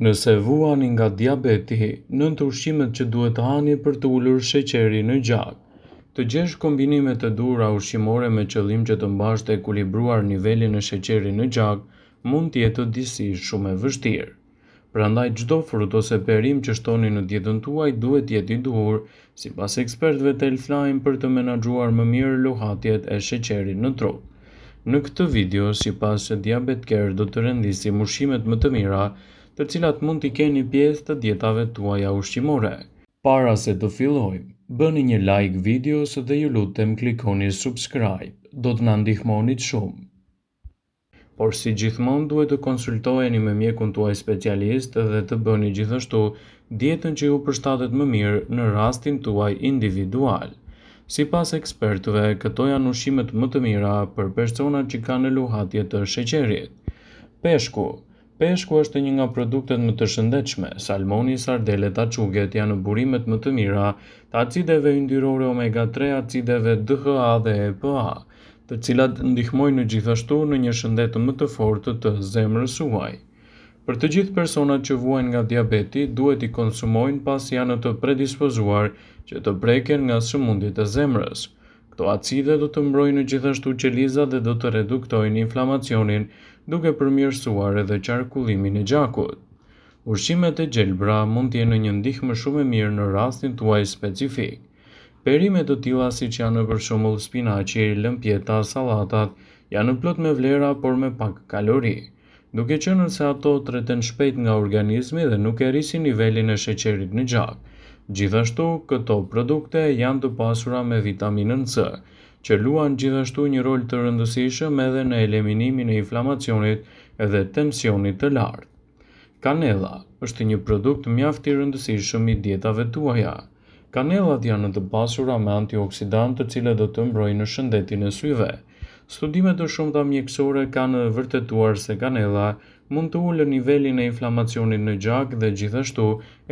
Nëse vuani nga diabeti, nëntë ushqimet që duhet të hani për të ulur sheqerin në gjak. Të gjesh kombinimet e duhura ushqimore me qëllim që të mbash të ekuilibruar nivelin e sheqerit në gjak mund të jetë disi shumë e vështirë. Prandaj çdo frut ose perim që shtoni në dietën tuaj duhet të jetë i duhur, sipas ekspertëve të Healthline për të menaxhuar më mirë luhatjet e sheqerit në trup. Në këtë video, sipas Diabetcare do të rendisim ushqimet më të mira, të cilat mund t'i keni pjesë të dietave tuaja ushqimore. Para se të fillojmë, bëni një like videos dhe ju lutem klikoni subscribe, do të na ndihmonit shumë. Por si gjithmonë duhet të konsultoheni me mjekun tuaj specialist dhe të bëni gjithashtu dietën që ju përshtatet më mirë në rastin tuaj individual. Sipas ekspertëve, këto janë ushqimet më të mira për personat që kanë luhatje të sheqerit. Peshku. Peshku është një nga produktet më të shëndetshme. Salmoni, sardelet, açuget janë burimet më të mira të acideve yndyrore omega 3, acideve DHA dhe EPA, të cilat ndihmojnë gjithashtu në një shëndet më të fortë të zemrës suaj. Për të gjithë personat që vuajnë nga diabeti, duhet t'i konsumojnë pasi janë të predispozuar që të preken nga sëmundjet e zemrës. Këto acide do të mbrojnë gjithashtu qelizat dhe do të reduktojnë inflamacionin, duke përmirësuar edhe qarkullimin e gjakut. Ushqimet e gjelbra mund të jenë një ndihmë shumë e mirë në rastin tuaj specifik. Perime të tilla siç janë për shembull spinaqi, lëmpjeta, sallatat, janë plot me vlera por me pak kalori. Duke qenë se ato treten shpejt nga organizmi dhe nuk e rrisin nivelin e sheqerit në gjak. Gjithashtu, këto produkte janë të pasura me vitaminën C, që luan gjithashtu një rol të rëndësishëm edhe në eliminimin e inflamacionit dhe tensionit të lartë. Kanella është një produkt mjaft i rëndësishëm i dietave tuaja. Kanellat janë të pasura me antioksidantë të cilët do të mbrojnë shëndetin e syve. Studime të shumta mjekësore kanë vërtetuar se kanella mund të ulë nivelin e inflamacionit në gjak dhe gjithashtu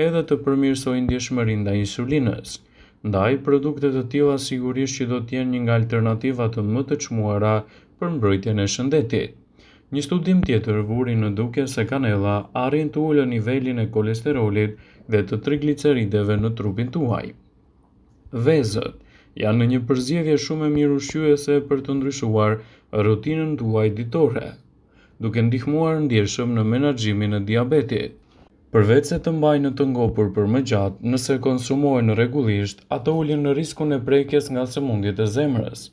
edhe të përmirësojë ndjeshmërinë ndaj insulinës. Ndaj, produkte të tilla sigurisht që do të jenë një nga alternativat më të çmuara për mbrojtjen e shëndetit. Një studim tjetër vuri në dukje se kanella arrin të ulë nivelin e kolesterolit dhe të triglicerideve në trupin tuaj. Vezët janë një përzgjedhje shumë e mirë ushqyese për të ndryshuar rutinën tuaj ditore, duke ndihmuar ndjeshëm në menaxhimin e diabetit. Përveç se të mbajnë të ngopur për më gjatë, nëse konsumohen rregullisht, ato ulin riskun e prekjes nga sëmundjet e zemrës.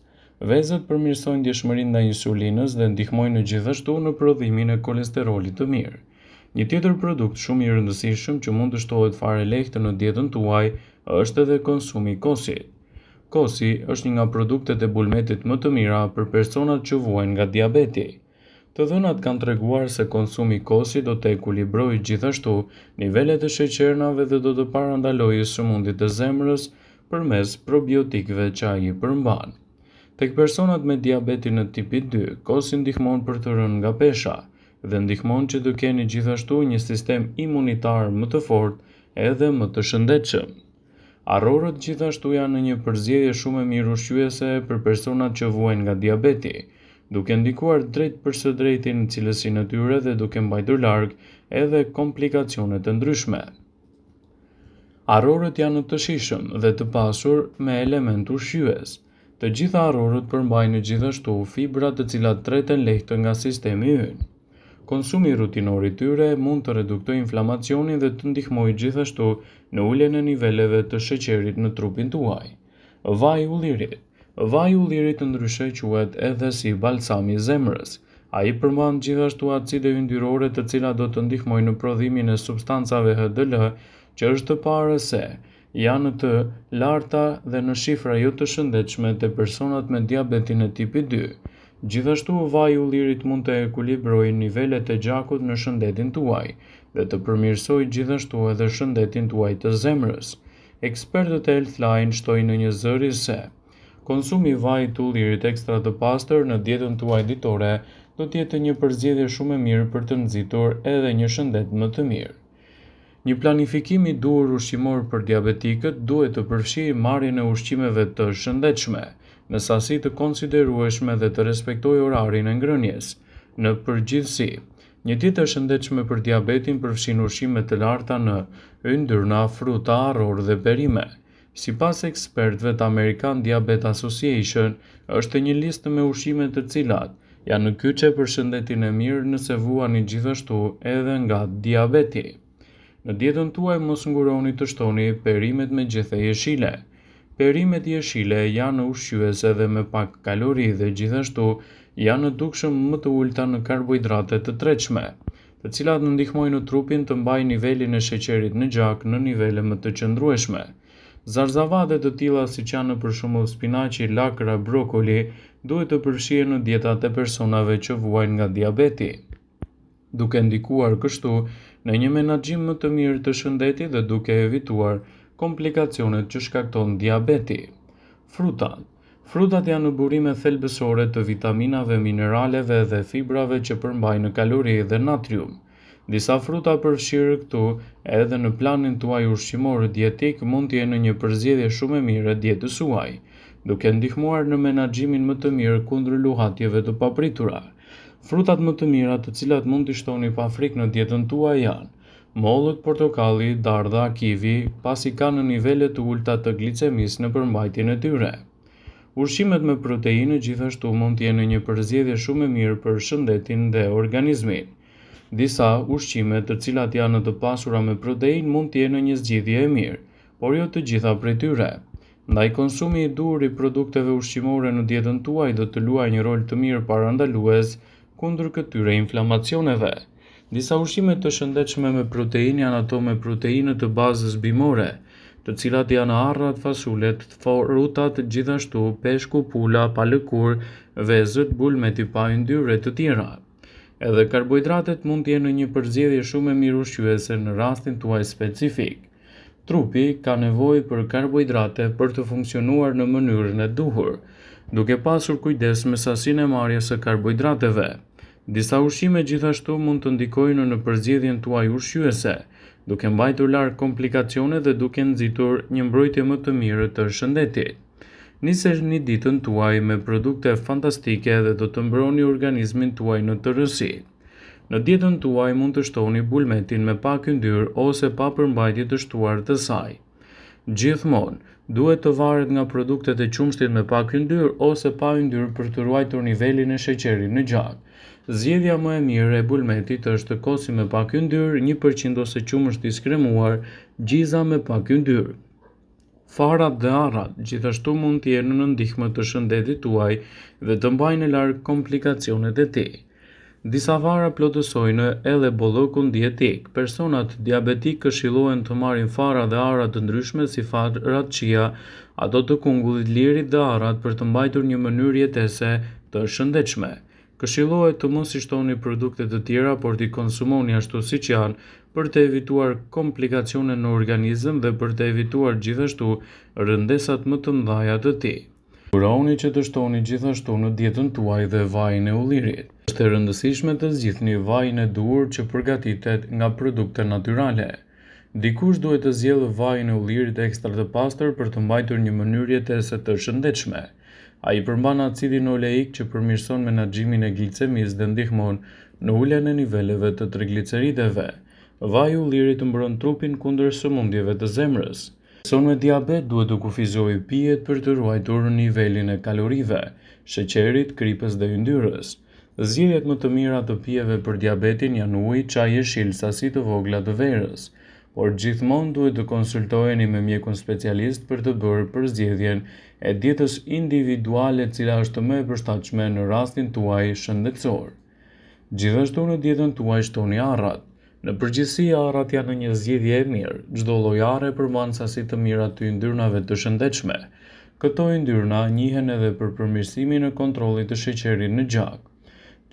Vezët përmirësojnë ndjeshmërinë ndaj insulinës dhe ndihmojnë gjithashtu në prodhimin e kolesterolit të mirë. Një tjetër produkt shumë i rëndësishëm që mund të shtohet fare lehtë në dietën tuaj është edhe konsumi i kosit. Kosi është një nga produktet e bulmetit më të mira për personat që vuajnë nga diabeti. Të dhënat kanë treguar se konsumi i kosit do të ekuilibrojë gjithashtu nivelet e sheqernave dhe do të parandalojë sëmundjet e zemrës përmes probiotikëve që ai përmban. Tek personat me diabetin e tipit 2, kosi ndihmon për të rënë nga pesha dhe ndihmon që të keni gjithashtu një sistem imunitar më të fortë edhe më të shëndetshëm. Arrorët gjithashtu janë një përzgjedhje shumë e mirë ushqyese për personat që vuajnë nga diabeti, duke ndikuar drejtpërsëdrejti në cilësinë e tyre dhe duke mbajtur larg edhe komplikacionet e ndryshme. Arrorët janë të shijshëm dhe të pasur me elementë ushqyes. Të gjitha arrorët përmbajnë gjithashtu fibra të cilat treten lehtë nga sistemi ynë. Konsumi rutinor i tyre mund të reduktojë inflamacionin dhe të ndihmojë gjithashtu në uljen e niveleve të sheqerit në trupin tuaj. Vaji i ullirit. Vaji i ullirit ndryshe quhet edhe si balsam i zemrës. Ai përmban gjithashtu acide yndyrore të cilat do të ndihmojnë në prodhimin e substancave HDL, që është parë se janë të larta dhe në shifra jo të shëndetshme te personat me diabetin e tipit 2. Gjithashtu, vaji i ullirit mund të ekuilibrojë nivelet e gjakut në shëndetin tuaj dhe të përmirësojë gjithashtu edhe shëndetin tuaj të zemrës. Ekspertët e Healthline shtojnë në një zëri se konsumi i vajit të ullirit ekstra të pastër në dietën tuaj ditore do të jetë një përzgjedhje shumë e mirë për të nxitur edhe një shëndet më të mirë. Një planifikim i duhur ushqimor për diabetikët duhet të përfshijë marrjen e ushqimeve të shëndetshme, në sasi të konsiderueshme dhe të respektojë orarin e ngrënies. Në përgjithësi, Një dietë e shëndetshme për diabetin përfshin ushqime të larta në yndyrna, fruta, arrorë dhe perime. Sipas ekspertëve të American Diabetes Association, është një listë me ushqime të cilat janë kyçe për shëndetin e mirë nëse vuani gjithashtu edhe nga diabeti. Në dietën tuaj mos nguroni të shtoni perimet me gjethe jeshile. Perimet jeshile janë ushqyese dhe me pak kalori dhe gjithashtu janë dukshëm më të ulëta në karbohidrate të tretshme, të cilat ndihmojnë trupin të mbajë nivelin e sheqerit në gjak në nivele më të qëndrueshme. Zarzavate të tilla siç janë për shembull spinaqi, lakra, brokoli, duhet të përfshihen në dietat e personave që vuajnë nga diabeti, duke ndikuar kështu në një menaxhim më të mirë të shëndetit dhe duke evituar komplikacionet që shkakton diabeti. Frutat. Frutat janë burime thelbësore të vitaminave, mineraleve dhe fibrave që përmbajnë kalori dhe natrium. Disa fruta përfshirë këtu edhe në planin tuaj ushqimor dietik mund të jenë një përzgjedhje shumë e mirë e dietës suaj, duke ndihmuar në menaxhimin më të mirë kundër luhatjeve të papritura. Frutat më të mira të cilat mund t'i shtoni pa frikë në dietën tuaj janë mollët, portokalli, dardha, kivi, pasi kanë nivele të ulëta të glicemisë në përmbajtjen e tyre. Ushqimet me proteinë gjithashtu mund të jenë një përzgjedhje shumë e mirë për shëndetin dhe organizmin. Disa ushqime të cilat janë të pasura me proteinë mund të jenë një zgjidhje e mirë, por jo të gjitha prej tyre. Ndaj konsumi i duhur i produkteve ushqimore në dietën tuaj do të luajë një rol të mirë parandalues kundër këtyre inflamacioneve. Disa ushqime të shëndetshme me proteinë janë ato me proteinë të bazës bimore, të cilat janë arrat, fasulet, frutat, gjithashtu peshku, pula, pa lëkurë, vezët, bulmeti pa yndyrë e të tjera. Edhe karbohidratet mund të jenë një përzgjedhje shumë e mirë ushqyese në rastin tuaj specifik. Trupi ka nevojë për karbohidrate për të funksionuar në mënyrën e duhur, duke pasur kujdes me sasinë e marrjes së karbohidrateve. Disa ushqime gjithashtu mund të ndikojnë në përzgjedhjen tuaj ushqyese, duke mbajtur larg komplikacionet dhe duke nxitur një mbrojtje më të mirë të shëndetit. Niseni ditën tuaj me produkte fantastike dhe do të mbroni organizmin tuaj në tërësi. Në dietën tuaj mund të shtoni bulmetin me pak yndyrë ose pa përmbajtje të shtuar të saj. Gjithmonë, duhet të varet nga produktet e qumështit me pak yndyrë ose pa yndyrë për të ruajtur nivelin e sheqerit në gjak. Zgjedhja më e mirë e bulmetit është kosi me pak yndyrë, 1% ose qumësht i skremuar, gjiza me pak yndyrë. Farat dhe arrat gjithashtu mund të jenë në ndihmë të shëndetit tuaj dhe të mbajnë larg komplikacionet e tij. Disa fara plotësojnë edhe bollëkun dietik. Personat diabetikë këshillohen të marrin fara dhe arra të ndryshme si farat chia, ato të kungullit, lirit dhe arrat për të mbajtur një mënyrë jetese të shëndetshme. Këshillohet të mos i shtoni produkte të tjera, por t'i konsumoni ashtu siç janë për të evituar komplikacione në organizëm dhe për të evituar gjithashtu rëndesat më të mëdha të tij. Siguroni që të shtoni gjithashtu në dietën tuaj dhe vajin e ullirit. Është e rëndësishme të zgjidhni vajin e duhur që përgatitet nga produkte natyrale. Dikush duhet të zgjedhë vajin e ullirit ekstra të pastër për të mbajtur një mënyrë jetese të shëndetshme. Ai përmban acidin oleik që përmirëson menaxhimin e glicemisë dhe ndihmon në uljen e niveleve të triglicerideve. Vaji i ullirit mbron trupin kundër sëmundjeve të zemrës. Person me diabet duhet të kufizojë pijet për të ruajtur nivelin e kalorive, sheqerit, kripës dhe yndyrës. Zgjedhjet më të mira të pijeve për diabetin janë uji, çaj jeshil, sasi të vogla të verës. Por gjithmonë duhet të konsultoheni me mjekun specialist për të bërë përzgjedhjen e dietës individuale cila është më e përshtatshme në rastin tuaj shëndetësor. Gjithashtu në dietën tuaj shtoni arrat. Në përgjithësi, arrat janë një zgjidhje e mirë. Çdo lloj arre përmban sasi të mira të yndyrnave të shëndetshme. Këto yndyrna njihen edhe për përmirësimin e kontrollit të sheqerit në gjak.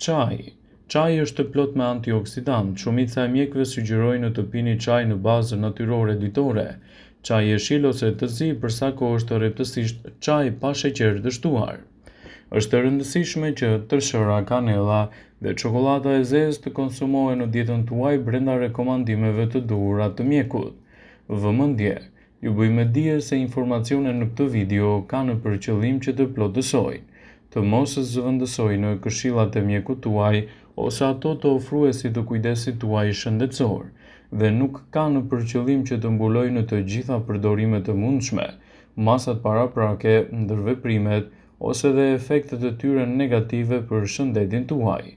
Çaji. Çaji është plot me antioksidantë. Shumica e mjekëve sugjerojnë të pini çaj në bazë natyrore ditore. Çaj jeshil ose të zi, për sa kohë është rreptësisht çaj pa sheqer të shtuar. Është e rëndësishme që tërshëra, kanella dhe çokollata e zezë të konsumohen në dietën tuaj brenda rekomandimeve të duhura të mjekut. Vëmendje! Ju bëj me dije se informacionet në këtë video kanë për qëllim që të plotësojnë, të mos zëvendësojnë këshillat e mjekut tuaj ose ato të ofruesit të kujdesit tuaj shëndetësor dhe nuk kanë për qëllim që të mbulojnë të gjitha përdorimet e mundshme, masat paraprake, ndërveprimet ose dhe efektet e tyre negative për shëndetin tuaj.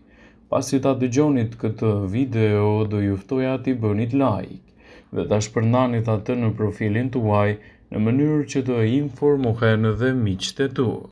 Pasi ta dëgjonit këtë video, do ju ftoja t'i bënit like dhe ta shpërndanit atë në profilin tuaj në mënyrë që të informohen dhe miqtë e tu.